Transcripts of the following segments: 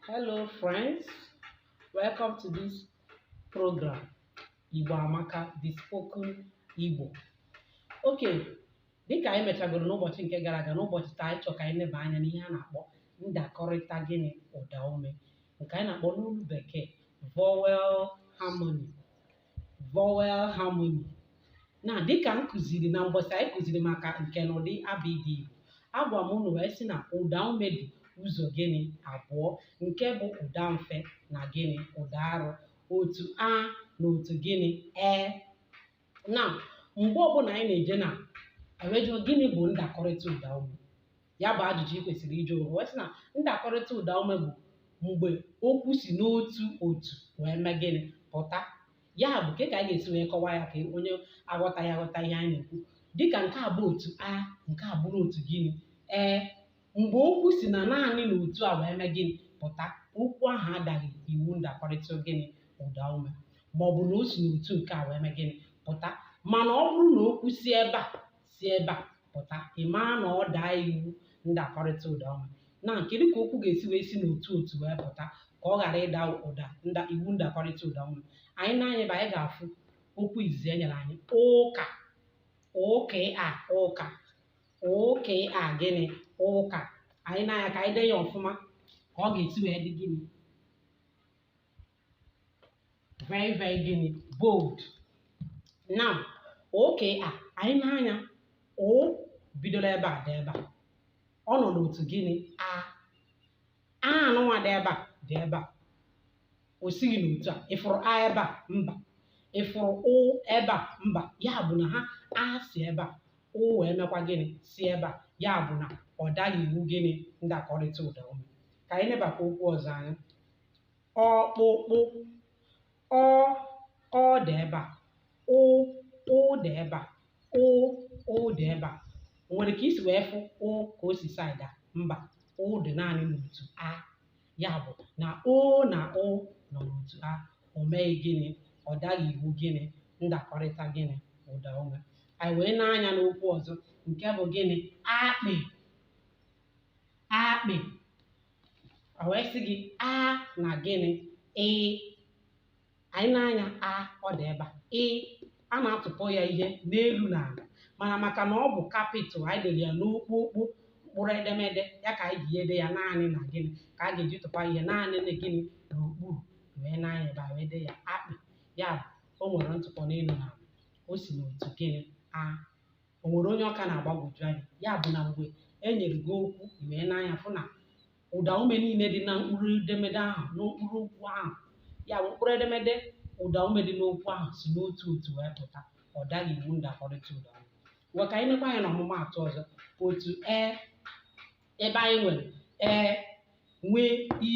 Hello friends, welcome to this program, Igbo Amaka, the spoken Igbo. Okay, dịka anyị mechagoro n'ụbọchị nke gara aga, n'ụbọchị taa anyị chọrọ ka anyị leba anya n'ihe a na-akpọ ndakọrịta gịnị ụda ume, nke anyị na-akpọ n'olu bekee vowel harmony. Vowel harmony. Na dịka m kụziri na mbọsị anyị kụziri maka nke n'ụdị abịdịị Igbo, agwa m unu wee sị na ụda ume dị ụzọ gịnị abụọ, nke bụ ụda mfe na gịnị ụda arọ, otu a na otu gịnị e. Na mgbe ọbụla anyị na-eje na ewee jụọ gịnị bụ ndakọrịta ụda ume, ya bụ ajụjụ ị kwesịrị ịjụ onwe wee sị na ndakọrịta ụda ume bụ mgbe okwu si n'otu otu wee mee gịnị pụta. Ya bụ ke ka anyị ga-esi wee kọwaa ya ka onye aghọtaghị aghọta ihe anyị na-ekwu. Dịka nke a bụ otu a, nke a bụrụ otu gịnị ee. Mgbe okwu si na naanị n'otu a wee mee gịnị pụta, okwu ahụ adaghị iwu ndakọrịta gịnị ụda ume, ma ọ bụ na o si n'otu nke a wee mee gịnị pụta. Mana ọ bụrụ na okwu si ebe a si ebe a pụta, ị maa na ọ daa iwu ndakọrịta ụda ume. Na kedu ka okwu ga-esi wee si n'otu otu wee pụta ka ọ ghara ịda ụda nda iwu ndakọrịta ụda ume? Anyị nee anya ebe anyị ga-afụ okwu izizi e nyere anyị, ụka, ụka a, ụka, ụka a gịnị ụka. Anyị nee anya ka anyị dee ya ọfụma ka ọ ga-esi wee dị gịnị very very gịnị bold. Now ụka a, anyị nee anya ụ bidoro ebe a dị ebe a, ọ nọ n'otu gịnị a, a anụnwa dị ebe a dị ebe a, o sighị n'otu a. Ị fụrụ a ebe a? Mba. Ị fụrụ ụ ebe a? Mba. Ya bụ na ha a si ebe a, ụ wee mekwa gịnị si ebe a. Ya bụ na ọ daghị iwu gịnị ndakọrịta ụda ume. Ka anyị nebakwa okwu ọzọ anya. Ọkpụkpụ, ọ ọ dị ebe a, ụ ụ dị ebe a, ụ ụ dị ebe a. O nwere ka i si wee fụ ụ ka o si side a? Mba, ụ dị naanị n'otu a. Ya bụ na o na ụ nọ n'otu a, o meghị gịnị, ọ daghị iwu gịnị ndakọrịta gịnị ụda ume. Anyị wee nee anya n'okwu ọzọ nke bụ gịnị akpị, akpị. O wee sị gị a na gịnị ị. Anyị nee anya a ọ dị ebe a, ị a na-atụpọ ya ihe n'elu na ala, mana maka na ọ bụ capital anyị dere ya n'okpokpo mkpụrụ edemede ya ka anyị ji ede ya naanị na gịnị ka a ga-eji tụpa ihe naanị na gịnị n'okpuru, wee nee anya ebe a wee dee ya akpị. Ya bụ o nwere ntụpọ n'elu na ala, o si n'otu gịnị a. O nwere onye ọ ka na-agbagwoju anya? Ya bụ na mgbe e nyere gị okwu i wee nee anya fụ na ụda ume niile dị na mkpụrụ edemede ahụ n'okpuru okwu ahụ, ya bụ mkpụrụ edemede ụda ume dị n'okwu ahụ si n'otu otu wee pụta, ọ daghị iwu ndakọrịta ụda ume. Ngwa ka anyị nekwa anya n'ọmụmaatụ ọzọ, otu e, ebe anyị nwere e, nwee i,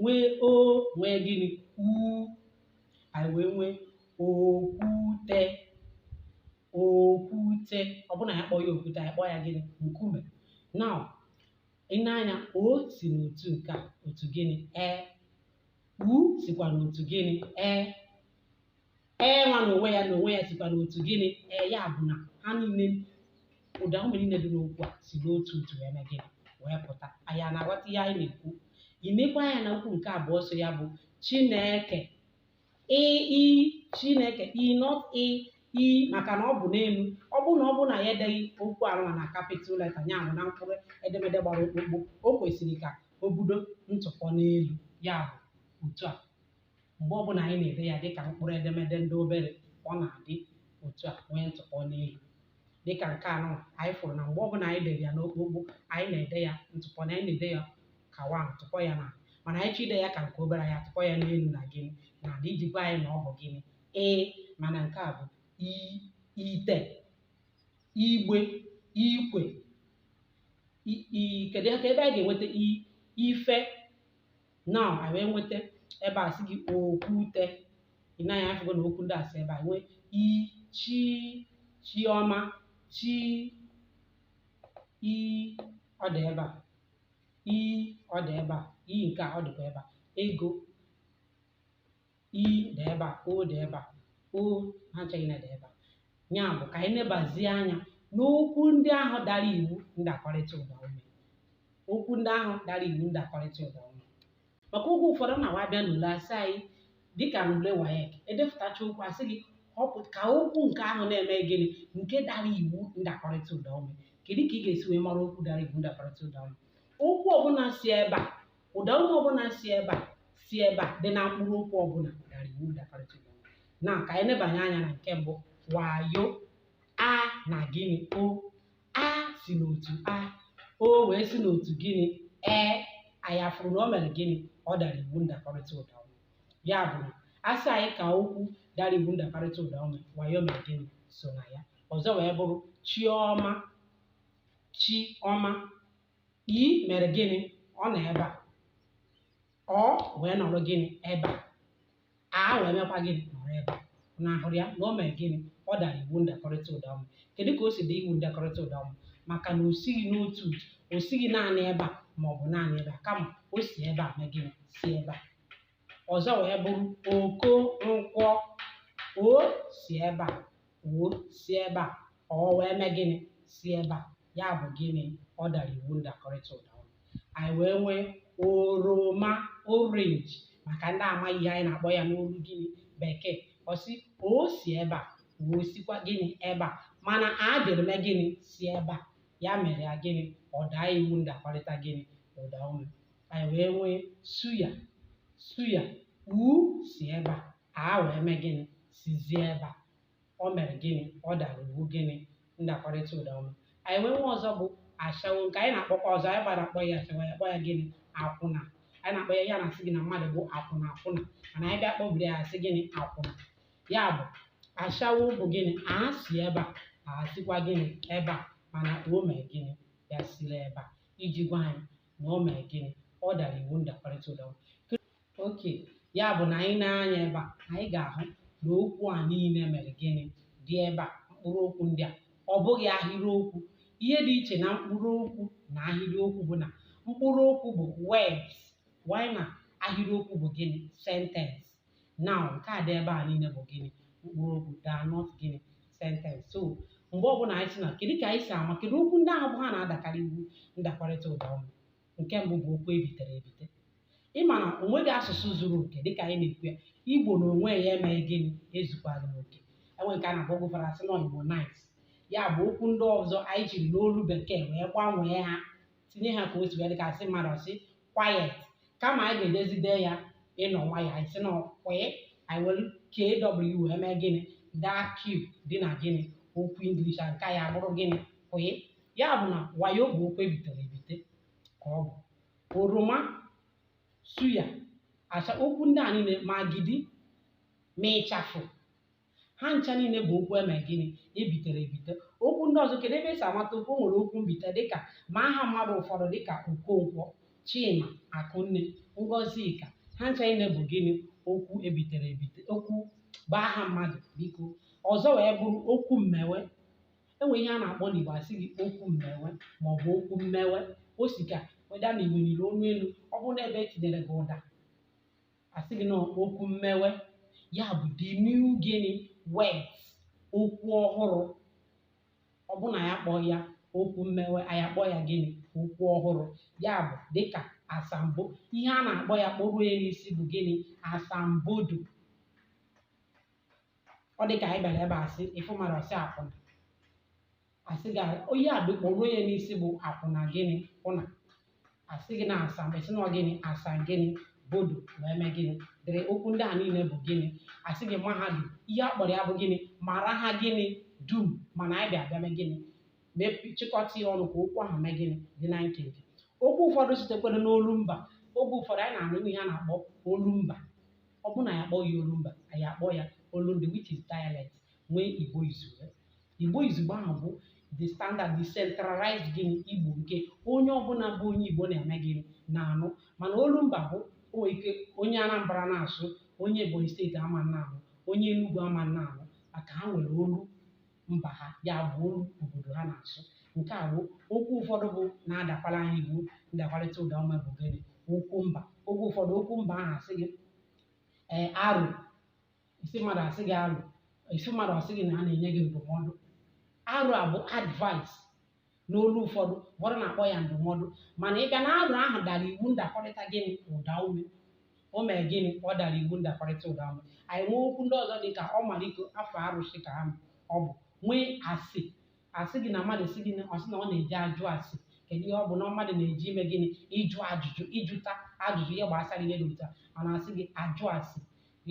nwee o, nwee gịnị u, anyị wee nwee okwute, okwute. Ọ bụrụ na anyị kpọọ ya okwute, anyị kpọọ ya gịnị nkume. Now ị nee anya o si n'otu nke a, otu gịnị e, u sikwa n'otu gịnị e, e nwa n'onwe ya n'onwe ya sikwa n'otu gịnị e. Ya bụ na ha niile ụda ume niile dị n'okwu a si n'otu otu wee mee gịnị wee pụta. Anyị a na-aghọta ihe anyị na-ekwu? I nekwa anya na okwu nke abụọ so ya bụ Chineke, ị i Chineke, i not ị i, maka na ọ bụ n'elu. Ọ bụrụ na ọ bụrụ na ya edeghị okwu anụnwa na capital letter, ya bụ na mkpụrụ edemede gbara okpokpo, o kwesịrị ka o budo ntụpọ n'elu. Ya bụ otu a mgbe ọbụla anyị na-ede ya dịka mkpụrụ edemede ndị obere, ọ na-adị otu a nwee ntụpọ n'elu. Dịka nke anụnwa anyị fụrụ na mgbe ọbụla anyị dere ya n'okpokpo, anyị na-ede ya ntụpọ na anyị na-ede ya ka wa ntụpọ ya na, mana anyị chọọ ide ya ka nke obere, anyị atụpọ ya n'elu na gịnị na ala iji gwa anyị na ọ bụ gịnị e, mana nke a bụ i, ite, igbe, ikwe, i, i, kedu ka ebe anyị ga-enweta i, ife. Now anyị wee nweta ebe a sị gị okwute. Ị nee anya afụgo na okwu ndị a si ebe a nwee i, chi, chiọma, chi, i, ọ dị ebe a, i, ọ dị ebe a, i nke a ọ dịkwa ebe a, ego, i dị ebe a, o dị ebe a, o ha ncha niile dị ebe a. Ya bụ ka anyị nebazie anya n'okwu ndị ahụ dara iwu ndakọrịta ụda ume, okwu ndị ahụ dara iwu ndakọrịta ụda ume. Maka oge ụfọdụ ọ na-awa abịa n'ule, asị anyị dịka n'ule WAEC, edepụtacha okwu, asị gị họpụta ka okwu nke ahụ na-eme gịnị, nke dara iwu ndakọrịta ụdaume. Kedu ka ị ga-esi wee mara okwu dara iwu ndakọrịta ụdaume? Okwu ọbụla si ebe a, ụdaume ọbụla si ebe a, si ebe a dị na mkpụrụ okwu ọbụla dara iwu ndakọrịta ụdaume. Na ka anyị nebanye anya na nke mbụ, wayo. A na gịnị? O. A si n'otu a, o wee si n'otu gịnị? E. Anyị afụrụ na o mere gịnị? Ọ dara iwu ndakọrịta ụdaume. Ya bụ na asị anyị ka okwu dara iwu ndakọrịta ụdaume, wayo mere gịnị? So na ya. Ọzọ wee bụrụ chiọma. Chiọma, i mere gịnị? Ọ nọ ebe a. Ọ wee nọrọ gịnị? Ebe a. A wee mekwa gịnị? Nọrọ ebe a. Na ahụrụ ya na o mere gịnị? Ọ dara iwu ndakọrịta ụdaume. Kedu ka o si dị iwu ndakọrịta ụdaume? Maka na o sighi n'otu, o sighi naanị ebe a ma ọ bụ naanị ebe a, kama o si ebe a mee gịnị? Si ebe a. Ọzọ wee bụrụ Okonkwo. O si ebe a, o si ebe a, ọ wee mee gịnị? Si ebe a. Ya bụ gịnị? Ọ dara iwu ndakọrịta ụdaume. Anyị wee nwee oroma, orange, maka ndị amaghị ihe anyị na-akpọ ya n'olu gịnị? Bekee. Ọ sị o si ebe a, o sikwa gịnị? Ebe a. Mana a dịrị mee gịnị? Si ebe a. Ya mere ya gịnị? Ọ daa iwu ndakọrịta gịnị? Ụdaume. Anyị wee nwee suya. Suya, u si ebe a, a wee mee gịnị? Sizie ebe a. O mere gịnị? Ọ dara iwu gịnị? Ndakọrịta ụdaume. Anyị wee nwee ọzọ bụ ashawo, nke anyị na-akpọkwa ọzọ, anyị gbara akpọ ya ashawo, ya kpọ ya gịnị? Akwụna. Anyị na-akpọ ya, ya na-asị gị na mmadụ bụ akwụna akwụna, mana anyị bịa kpọbiri ya asị gịnị? Akwụna. Ya bụ ashawo bụ gịnị? A si ebe a, a sikwa gịnị? Ebe a. Mana o mere gịnị? Ya siri ebe a, iji gwa anyị na o mere gịnị? Ọ dara iwu ndakọrịta ụdaume. Oke ya bụ na anyị na-anya ebe a, anyị ga-ahụ na okwu a niile mere gịnị? Dị ebe a, mkpụrụ okwu ndị a ọ bụghị ahịrịokwu. Ihe dị iche na mkpụrụ okwu na ahịrịokwu bụ na mkpụrụ okwu bụ words, while na ahịrịokwu bụ gịnị? Sentence. Now nke a dị ebe a niile bụ gịnị? Mkpụrụ okwu. They are not gịnị? Sentence. So mgbe ọbụla anyị sị na kedu ka anyị si ama kedu okwu ndị ahụ bụ ha na-adakarị iwu ndakọrịta ụdaume, nke mbụ bụ okwu ebitere ebite. Ịma na o nweghị asụsụ zuru oke, dịka anyị na-ekwu ya, Igbo na onwe ya emeghị gịnị? Ezukwaghị n'oke. Enwe nke a na-akpọ oge ụfọdụ asị nọ Igbo nice. Ya bụ okwu ndị ọzọ anyị jiri n'olu bekee wee gbanwee ha, tinye ha ka o si wee dị ka asị mmadụ asị quiet, kama anyị ga-edezi dee ya ịnọ nwayọ, anyị sị na kwee, anyị were kw wee mee gịnị? Daa q dị na gịnị? Okwu English a, nke ya abụrụ gịnị? Kwee. Ya bụ na wayo bụ okwu ebitere ebite ka ọ bụ. Oroma, suya, acha, okwu ndị a niile, ma gidi, ma ịchafụ, ha ncha niile bụ okwu eme gịnị? Ebitere ebite. Okwu ndị ọzọ, kedu ebe esi amata okwu? O nwere okwu mbite dịka ma aha mmadụ ụfọdụ dịka Okonkwo, Chima, Akụnne, Ngozika, ha ncha niile bụ gịnị? Okwu ebitere ebite, okwu bụ aha mmadụ. Biko ọzọ wee bụrụ okwu mmewe. Enwe ihe a na-akpọ n'Igbo asị gị okwu mmewe ma ọ bụ okwu mmewe. O si ka weda na iweniri olu elu, ọ bụrụ na ebe etinyere gị ụda, asị gị na okwu mmewe. Ya bụ the new gịnị? Words, okwu ọhụrụ. Ọ bụ na ya kpọọ ya okwu mmewe, anyị akpọ ya gịnị? Okwu ọhụrụ. Ya bụ dịka asambo, ihe a na-akpọ ya kpọruo ya n'isi bụ gịnị? Asambodo. Ọ dị ka anyị bịara ebe a sị ịfụ mmadụ asị akwụna, asị gị onye a bụ kpọruo ya n'isi bụ akwụna gịnị? Kwụna. Asị gị na asam, esi na gịnị? Asam gịnị? Bodo wee mee gịnị? Dịrị okwu ndị a niile bụ gịnị? Asị gị mahadum, ihe a kpọrọ ya bụ gịnị? Mara ha gịnị? Dum. Mana anyị bịa bịa mee gịnị? Chịkọta ya ọnụ ka okwu ahụ mee gịnị? Dị na nkenke. Okwu ụfọdụ sitekwara n'olu mba. Oge ụfọdụ anyị na-anụ ihe a na-akpọ olu mba. Ọ bụ na ya akpọ ya olu mba, anyị akpọ ya olundi, which is dialect. Nwee Igbo izugbe. Igbo izugbe ahụ bụ the standard, the centralized gịnị? Igbo nke onye ọbụla bụ onye Igbo na-eme gịnị? Na-anụ. Mana olu mba bụ o nwere ike onye Anambra na-asụ, onye Ebonyi steeti ama na-anụ, onye Enugu ama na-anụ, maka ha nwere olu mba ha, ya bụ olu obodo ha na-asụ. Nke a bụ okwu ụfọdụ bụ na-adakwala anyị iwu ndakọrịta ụdaume bụ gịnị? Okwu mba. Oge ụfọdụ okwu mba ahụ asị gị ee arụ, isi mmadụ asị gị arụ, isi mmadụ asị gị na a na-enye gị ndụmọdụ. Arụ a bụ advice. N'olu ụfọdụ, ụfọdụ na-akpọ ya ndụmọdụ. Mana ị bịa na arụ ahụ dara iwu ndakọrịta gịnị? Ụdaume. O mere gịnị? Ọ dara iwu ndakọrịta ụdaume. Anyị nwee okwu ndị ọzọ dị ka ọmaliko, afọ arụsị ka ọ bụ. Nwee asị, asị gị na mmadụ sị gị na ọ sị na ọ na-eji ajụ asị. Kedu ihe ọ bụ? Na mmadụ na-eji ime gịnị? Ịjụ ajụjụ, ịjụta ajụjụ ihe gbasara ihe dị otu a. Mana asị gị ajụ asị,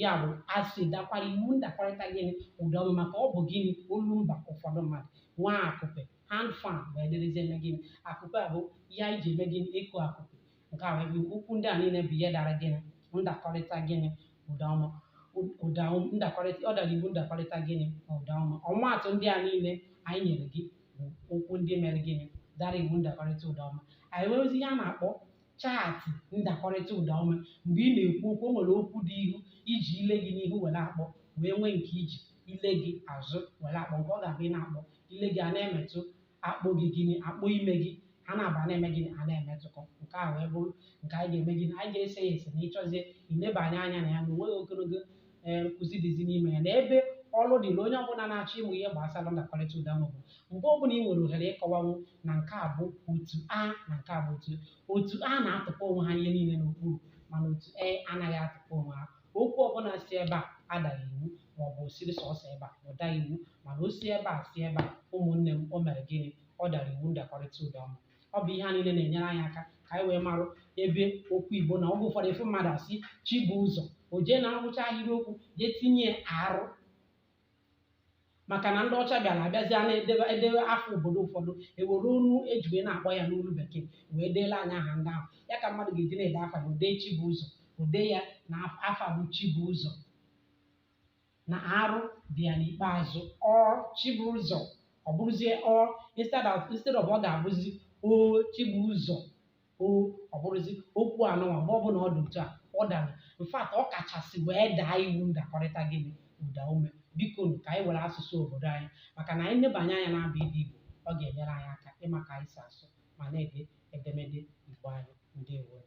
ya bụ asị dakwara iwu ndakọrịta gịnị? Ụdaume, maka ọ bụ gịnị? Olu mba ụfọdụ mmadụ. Nwee akụpe, hand fan, wee dịrịzie eme gịnị? Akụpe a bụ ihe anyị ji eme gịnị? Ịkụ akụpe. Nke a wee bụ okwu ndị a niile bụ ihe dara gịnị? Ndakọrịta gịnị? Ụdaume. Ụdaume ndakọrịta, ọ dara iwu ndakọrịta gịnị? Ụdaume. Ọmụmaatụ ndị a niile anyị nyere gị bụ okwu ndị mere gịnị? Dara iwu ndakọrịta ụdaume. Anyị nwere ihe a na-akpọ chaatị ndakọrịta ụdaume. Mgbe ị na-ekwu okwu, o nwere okwu dị ihu iji ile gị n'ihu were akpọ, wee nwee nke iji ile gị azụ were akpọ. Nke ọ ga-abụ ị na-akpọ, ile gị a na-emetụ akpọ gị gịnị? Akpọ ime gị. Ha na-aba na-eme gịnị? A na-emetụkọ. Nke a wee bụrụ nke anyị ga-eme gịnị? Anyị ga-ese ya ese na ịchọzie ilebanye anya na ya, na onweghị ogologo ee nkụzi dịzi n'ime ya. Na ebe ọrụ dịrị onye ọbụla na-achọ ịmụ ihe gbasara ndakọrịta ụdaume bụ mgbe ọbụla ị nwere ohere ịkọwanwu na nke a bụ otu a na nke a bụ otu a na-atụpọ onwe ha ihe niile n'okpuru, mana otu e anaghị atụpọ onwe ha. Okwu ọbụla si ebe a adaghị iwu, maọbụ o siri sọsọ ebe a ọ daghị iwu, mana o si ebe a si ebe a, ụmụnne m, o mere gịnị? Ọ dara iwu ndakọrịta ụdaume. Ọ bụ ihe a niile na-enyere anyị aka ka anyị wee marụ ebe okwu Igbo na oge ụfọdụ ịfụ mmadụ asị Chibụzọ, o jee na ngwụcha ahịrịokwu jee tinye arụ, maka na ndị ọcha bịara abịazịa na-edebe edebe afọ obodo ụfọdụ, ewere onu eji wee na-akpọ ya n'olu bekee wee deela anyị aha ndị ahụ. Ya ka mmadụ ga-eji na-ede afa ya, odee Chibụzọ, odee ya na afa bụ Chibụzọ na arụ dị ya n'ikpeazụ. Ọ Chibụzọ, ọ bụrụzie ọ instead of ọ ga-abụzi o Chibụzọ o, ọ bụrụzi okwu anụnwa. Mgbe ọbụla ọ dị otu a, ọ dara. In fact, ọ kachasị wee daa iwu ndakọrịta gịnị? Ụdaume. Biko nụ, ka anyị were asụsụ obodo anyị, maka na anyị nebanye anya na-abụ ịdị Igbo, ọ ga-enyere anyị aka ịma ka anyị si asụ ma na-ede edemede Igbo anyị. Ndewo.